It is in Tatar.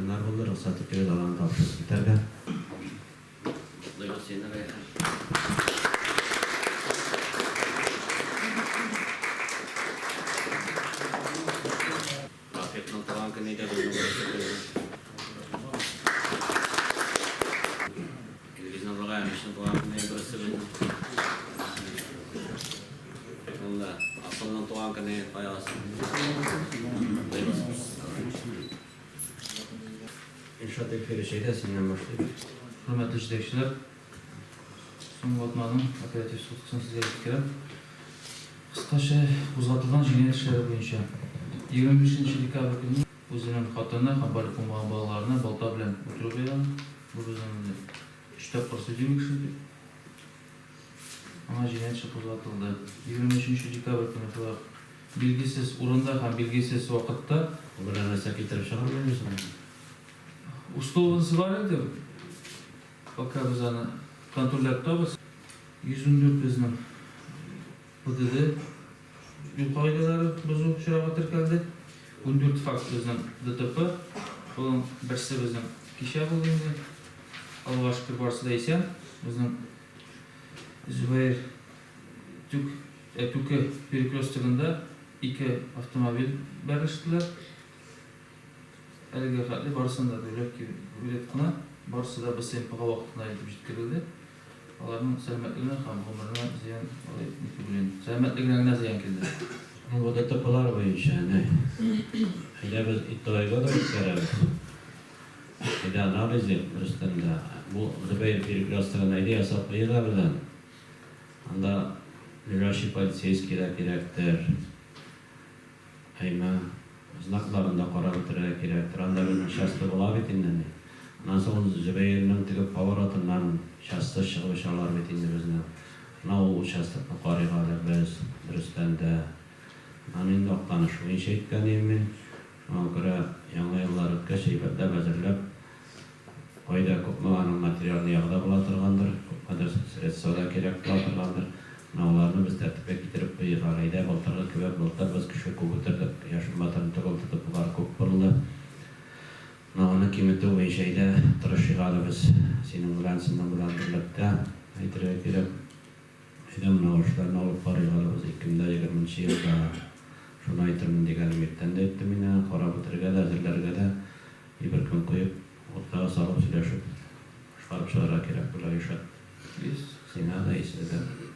көннәр булды, рөхсәт итегез аларны тапшырып китәргә. Котлыйбыз сине, Рәйхан. Рафикның туган көне иде безнең беренче көнне. Илгиз Нурлыгаевичның туган көне иде берсе безнең. Ул да Асылның туган көне кайгысы. Котлыйбыз. Илшат Илфирович, әйдә синнән башлыйк. Хөрмәтле җитәкчеләр, соңгы атнаның оператив сводкасын сезгә җиткерәм. Кыскача, кузгатылган җинаять эшләре буенча. 25 нче декабрь көнне үзенең хатыны һәм балигъ булмаган балаларына балта белән үтерү гаебен, бу безнең инде өч тапкыр судимый кеше дип, аңа җинаять эше кузгатылды. 23 нче декабрь көнне шулай ук билгесез урында һәм билгесез вакытта. Бу берәр нәрсә китереп чыгармыймы соң? Условносы бар инде, пока без аны контрольдә тотабыз. 114 безнең ПДД юл кагыйдәләре бозу очрагы теркәлде. 14 факт безнең ДТП. Шуның берсе безнең кичә булды инде. Аллага шөкер, барысы да исән. Безнең Зөбәер Түк, Түке перекрестогында ике автомобиль бәрелештеләр. Әлегә хәтле барысын да легкий билет кына, барысы да БСМПга вакытында илтеп җиткерелде. Аларның сәламәтлегенә һәм гомеренә зыян алай ни түгел инде. Сәламәтлегенә генә зыян килде. Ну, бу ДТПлар буенча, әнә. Әйдә без итоиго да үткәрәбез. Әйдә анализик, дөрестән дә. Бу Зөбәер перекрестогын әйдә ясап куйыйк әле бездән. Анда лежачий полицейский да кирәктер. Әйме, знакларын да карап бетерергә кирәктер. Анда безнең часто була бит инде ни. Аннан соң ул Зөбәернең теге поворотыннан часто чыгып очалар бит инде безнең. Менә ул участокны карыйк әле без, дөрестән дә. Аны инде Актаныш буенча әйткән идем мин. Шуңа күрә яңа еллар үткәч, әйбәтләп әзерләп, Кайда күпме аның материальный ягы да була торгандыр, күпмедер средство да кирәк була торгандыр. Менә аларны без тәртипкә китереп куйыйк әле. Әйдә, былтыргы кебек, былтыр без кеше күп үтердек, Яшен батырны төгәл тотып болар күп булды. Менә аны киметү буенча әйдә, тырышыйк әле без синең белән, сезнең белән берлектә, әйтергә кирәк. Әйдә, менә ул эшләрне алып барыйк әле без 2020 нче елда. Шуны әйтермен дигәнем иртән дә әйттем инде, карап бетерергә дә, әзерләргә дә. И бер көн куеп, уртага салып сөйләшеп, башкарып чыгарга кирәк була, Илшат. Есть. Сиңа да, и сезгә дә.